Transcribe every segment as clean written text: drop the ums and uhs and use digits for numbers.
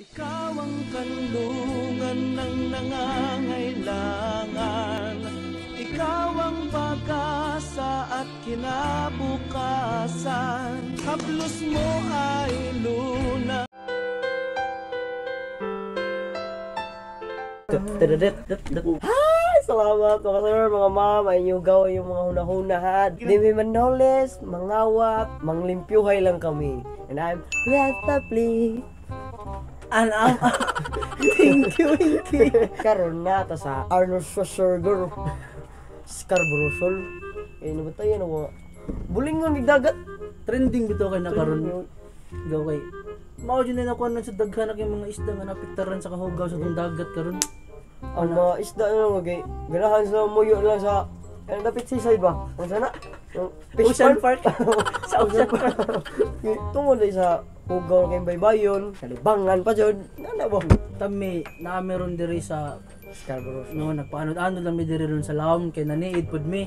Ikaw ang kanlungan ng nangangailangan. Ikaw ang pag-asa at kinabukasan. Haplos mo ay luna. Hi! Salamat mga sir, mga ma'am. Ay inyo gawa yung mga hunahunahad. Di may manoles, mangawat, manglimpyuhay lang kami. And I'm Lovely. And I'm thank you, Inky. Karon na ta sa Arnold Schwarzenegger. Scarborough Shoal. Eh, ano ba tayo? Ano? Bulingon, dagat. Trending bitaw kay na karon. Gaw kay mao jud na nakuha sa daghan na kay mga isda nga napiktaran sa kahugaw sa tong dagat karon. Ang mga isda na magay ganahan sa muyo lang sa ano dapat seaside ba? Ang sana? Fish Ocean Park. Sa Ocean Park. Tungod ay sa hugaw kay baybayon, kalibangan pa jud. Ngana ba? Tami naa meron diri sa Scarborough. No, nagpaanod-anod lang mi diri ron sa laom kay naniid pud mi.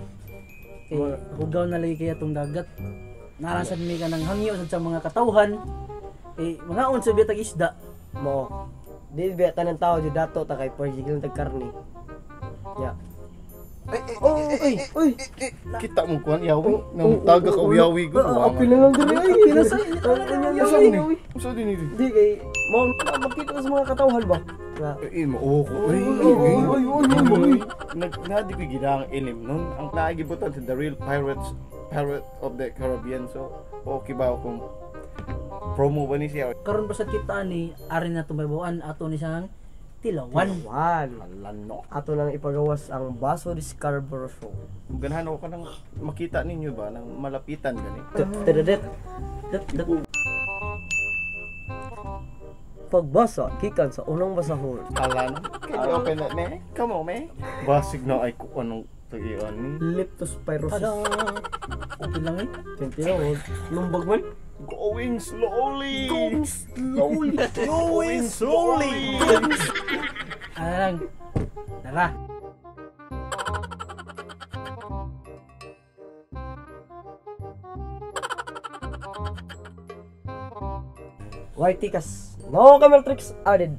Kay hugaw na lagi kaya tong dagat. Narasad mi kanang hangyo sad sa mga katawhan. Eh mga unsa biya tag isda. Mo. Di biya tanan tao jud dato ta kay porjig lang tag karne. Ya. Oy, Uy, Kita mo kuan yawi, nang taga ka yawi ko. Apil na lang diri ay. Apil na sa Asa ni? Asa din ni? Di kay mo makita sa mga katawhan ba? Nga. Eh, mao ko. Ay, Oy, oy, oy, oy, oy. Nag nadi ko ginang ilim nun. Ang naigibutan sa The Real Pirates, Pirate of the Caribbean. So, okay ba kung promo ba ni siya? Karon pa sad kita ani ari na tumaybawan ato ni siyang tilawan. Wan. Alano. Ato nang ipagawas ang baso di Scarborough Shoal. Kung ganahan ako kanang makita ninyo ba nang malapitan gani. Pagbasa gikan sa unang basahon. Alano. Can you open that, me? Come on, me. Basig na ay ko anong tagian ni. Leptospirosis. Tada! Okay lang eh. Tintinawag. Lumbag man. Going slowly. Going slowly. Going slowly. Ano lang. Tara. White tikas. No camera tricks added.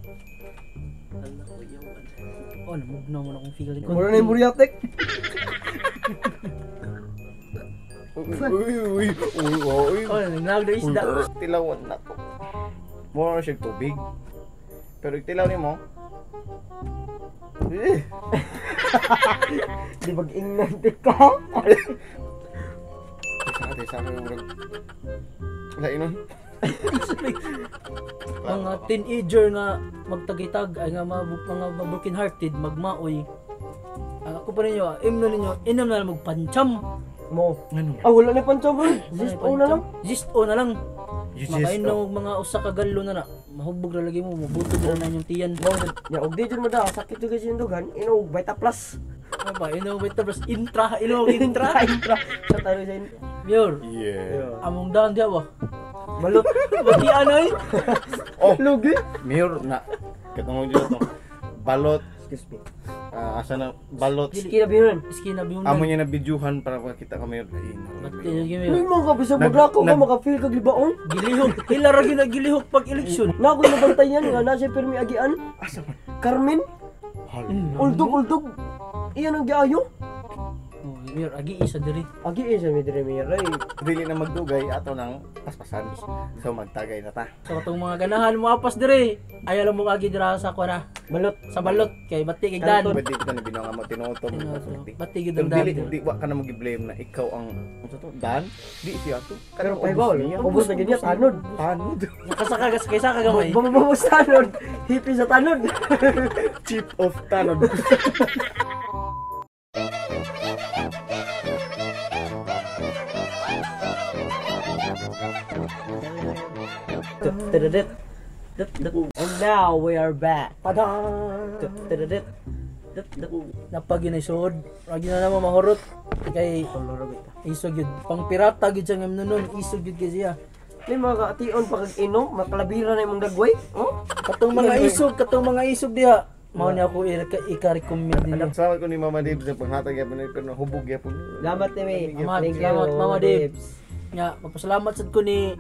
Oh, namugnaw mo na akong feel. Mura na yung muriatek. Uy, uy, uy, uy, uy. Oh, nagnag na isda. Tilawan na to. Mura na siya tubig. Pero tilaw ni mo. Eh, Di bag-ingnan ka. Sa akin murag. Lain nun. Mga teenager nga magtagitag ay nga mga broken hearted magmaoy. Ako pa ninyo, imno ninyo, inom na lang magpancham. Mo. Ano? Ah, wala na pancho bro. Just o na lang. Just o na lang. You just Makainom og mga usa ka galon na na. Mahubog ra lagi mo, mabutog ra na inyong tiyan. Mo, ya og di jud mo da sakit jud kasi yung dugan, inog Vita Plus. Ano ba, inom wait plus intra, inom intra. Intra. Sa taro sa intra. Mayor, Yeah. among daan diya ba? Balot. Batian ay. Oh, Lugi. Mayor na. Katungod dito to. Balot. Excuse me. Asa na balot. Kina binon. Iski na biyong. Amo niya na videohan para makita ka Mayor. Lain. Batian gyud May Mayor. mga kabisag maglakaw ka maka-feel kag libaong. Gilihok, hila ra gyud na gilihok pag eleksyon. Na ako'y nabantayan nga na siya pirmi agian. Asa man? Carmen, Hal. uldog uldog. Iyan ang giayo. Oh, Mayor, agi isa diri. Agi eh siya mi dire Mayor ay. Dili na magdugay ato nang paspasan. So magtagay na ta. So katong mga ganahan mo apas diri. Ayaw lang mo agi dira sa kuana. Balot. Sa balot kay bati kay dan. Pwede kita na binuang mo tinutom. Bati gyud Pero ang dan. dili di wa ka na mag-blame na ikaw ang unsa to dan di siya to. Pero pahibaw, ubos na ganyan tanod. Tanod. Nakasaka gas kaysa ka gamay. Bumababos tanod. Hippie sa tanod. Chief of tanod. And now we are back. Tada! Napag yun ay suod. Lagi na naman mahurot. Kay isog yun. Pang pirata yun siya ngayon nun. Isog yun kay siya. May mga kaation pa kag inom, makalabira na imong dagway. Oh? Katong mga isog diha. Mao niya ako ika-recommend ninyo. Salamat ko ni Mama Dibs sa panghatag yapon ni pero nahubog yapon. Salamat ni. Salamat, Thank you, salamat, Mama Dibs. Nga, magpasalamat sad ko ni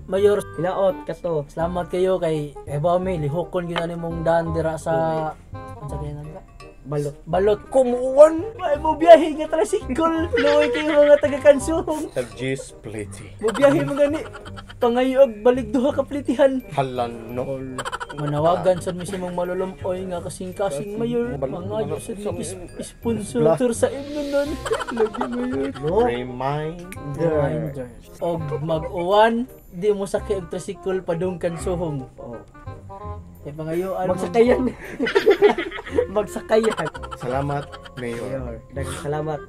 Mayor. Hinaot kato. Salamat kayo kay Eba mi lihokon gyud ani mong daan dira sa unsa kay nagka? Balot. Balot kumuwan. Ay mo biyahe nga tricycle. Luoy kayo mga taga Kansuhong. Sa G's Plity. Mo biyahe mo gani. Pangayo og balik duha ka plitihan. Halan no. Manawagan sad mi sa mong malulumoy nga kasing-kasing, Mayor. Mangayo sad mi sponsor sa imno nun. Lagi, Mayor. No. Reminder. Reminder. Og mag-uwan, di mo sakay og tricycle padung Kansuhong. Oh. Kay pangayoan mo- Magsakayan. Magsakayan. Salamat, Mayor. Mayor, daghang salamat.